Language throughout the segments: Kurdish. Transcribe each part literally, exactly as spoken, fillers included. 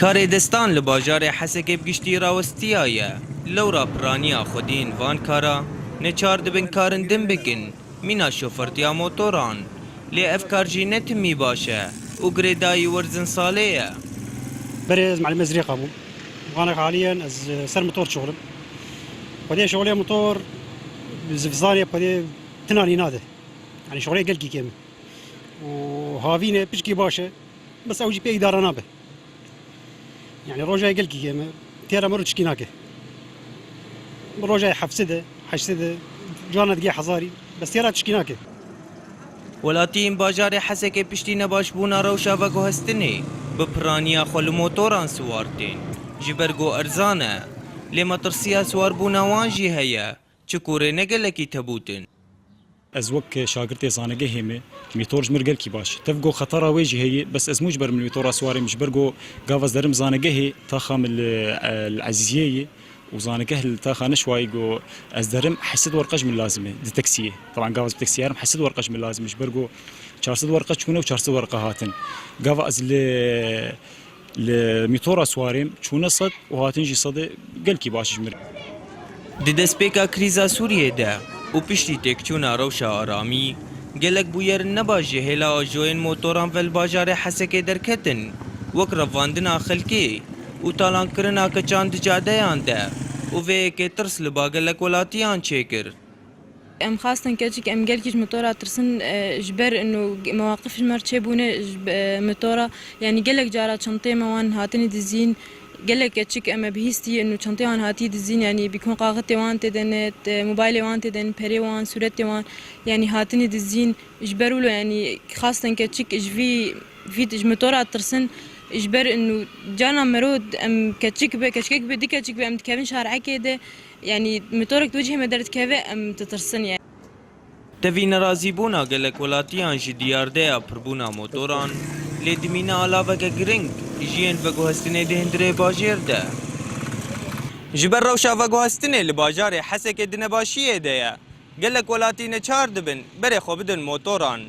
Karê destan li bajarê Hesekê bi giştî rawestiyaye. Lewra piraniya xwediyên van kara neçar dibin karin din bikin, mîna şofertiya motoran. Lê ev kar jî ne timî baş e û girêdayî werzin salê ye. Berê ez melim ez rêqa bûm. Vanek haliyen ez, e, ser motor şoxlim. Xwedê şoxlê motor zivzanê xwedê tinanî nade. Yani şoxlê gelkî kêm e. Û havîne piçkî baş e. Bes ew jî pê îdara nabe. Yani rojayê gelkî kêm e. Têra mero çikî nake. Rojayê hefsê de, heştê de, cana digê hezarî. Bes têra çikî nake. Welatiyên bajarê Hesekê piştî nebaşbûna rewşa veguhestinê bi piraniya xwe li motoran siwar tên. Ji ber ku erzan e. Lê metirsiya siwarbûna wan jî heye, çi ku rê ne gelekî tebût in. Ez wek şagirtê zanegehê me, mîtor ji mir gelkî baş. Tev go xetara wê jî heye, bes ez mû ji ber min mîtora siwarê min, ji ber go gava ez derim zanegehê, taxa min li, li Ezîziyê ye û zanegeh li taxa Neşwayê go ez derim heşt sed werqe ji min lazim e di teksiyê. Teban gava ez bi teksiyê herim heşt sed werqe ji min lazim e, ji ber go çar sed werqe çûne û çar sed werqe hatin. Gava ez li Li mîtora siwarê me çûne sed û hatin jî sedê gelkî baş ji min re. Di destpêka krîza Sûriyê de û piştî têkçûna rewşa aramî, gelek bûyer nebaş ji hêla ajoyên motoran ve li bajarê Hesekê derketin, wek revandina xelkê û talankirina keçan di cadeyan de û vê yekê tirs li ba gelek welatiyan çêkir. Em xastin keçik em gelkî ji motora tirsin, e, ji ber inu mewaqif ji me re çêbûne ji, e, motora, yanî gelek cara çenteyê me wan hatine dizîn, gelek keçik em e bihîstî inu çenteyê wan hatî dizîn, yanî bîkon qaxitê wan tê de ne, te-, mobaylê wan tê de ne, perê wan, sûretê wan, yanî hatine dizîn. Ji ber wilo, yanî xastin keçik ji vî, vî ji motora tirsin, ji ber inu carna mero em keçik be, keçikek be, di keçik be, em dikevin şarekê de, Yanî motorek di wê cihê me derdikeve, em ditirsin yani. Tevî nerazîbûna gelek welatiyan ji diyardeya pirbûna motoran, lê dimîne alaveke giring ji yên veguhestinê di hundirê bajêr de. Ji ber rewşa veguhestinê li bajarê Hesekê di nebaşiyê de ye. Gelek welatî neçar dibin berê xwe bidin motoran.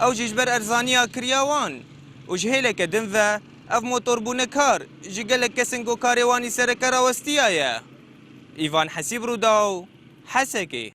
Ew jî ji ber erzaniya kiriya wan û ji hêleke din ve ev motor bûne kar ji gelek kesên ku karê wan î sereke rawestiyaye. Îvan Hesîb, Rûdaw, Hesekê.